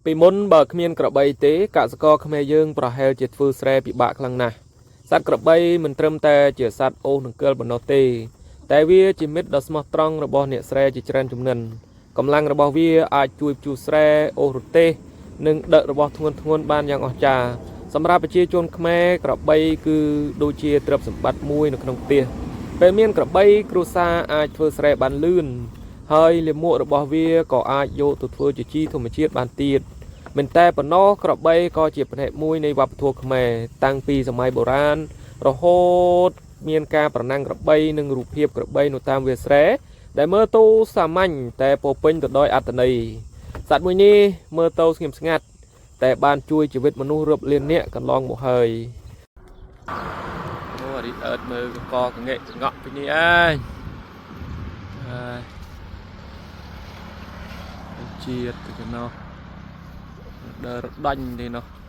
ពីមុនបើគ្មានក្របីទេកសិករខ្មែរយើងប្រហែលជាធ្វើស្រែពិបាកខ្លាំងណាស់សត្វក្របីមិនត្រឹមតែជាសត្វអូសនង្គ័លប៉ុណ្ណោះទេ តែវាជាមិត្តដ៏ស្មោះត្រង់របស់អ្នកស្រែជាច្រើនជំនិនកម្លាំងរបស់វាអាចជួយភ្ជួរស្រែអូសរទេះនិងដឹករបស់ធ្ងន់ធ្ងរបានយ៉ាងអស្ចារ្យសម្រាប់ប្រជាជនខ្មែរក្របីគឺដូចជាទ្រព្យសម្បត្តិមួយនៅក្នុងផ្ទះពេលមានក្របីគ្រួសារអាចធ្វើស្រែបានលឿនហើយលាមករបស់វាក៏អាចយកទៅធ្វើជាជីធម្មជាតិបានទៀត មិនតែប៉ុណ្ណោះក្របីក៏ជាផ្នែកមួយនៃវប្បធម៌ខ្មែរតាំងពីសម័យបុរាណរហូតមានការប្រណាំងក្របីនិងរូបភាពក្របីនៅតាមវាលស្រែដែលមើលទៅសាមញ្ញតែពោរពេញទៅដោយអត្ថន័យសត្វមួយនេះមើលទៅស្ងៀមស្ងាត់តែបានជួយជីវិតមនុស្សរាប់លាននាក់កន្លងមកហើយអូអារីអើតមើលកកងិកងក់ពីនេះឯងហើយជាតិទៅកណោះ ដើររដាញ់ទេណោះ។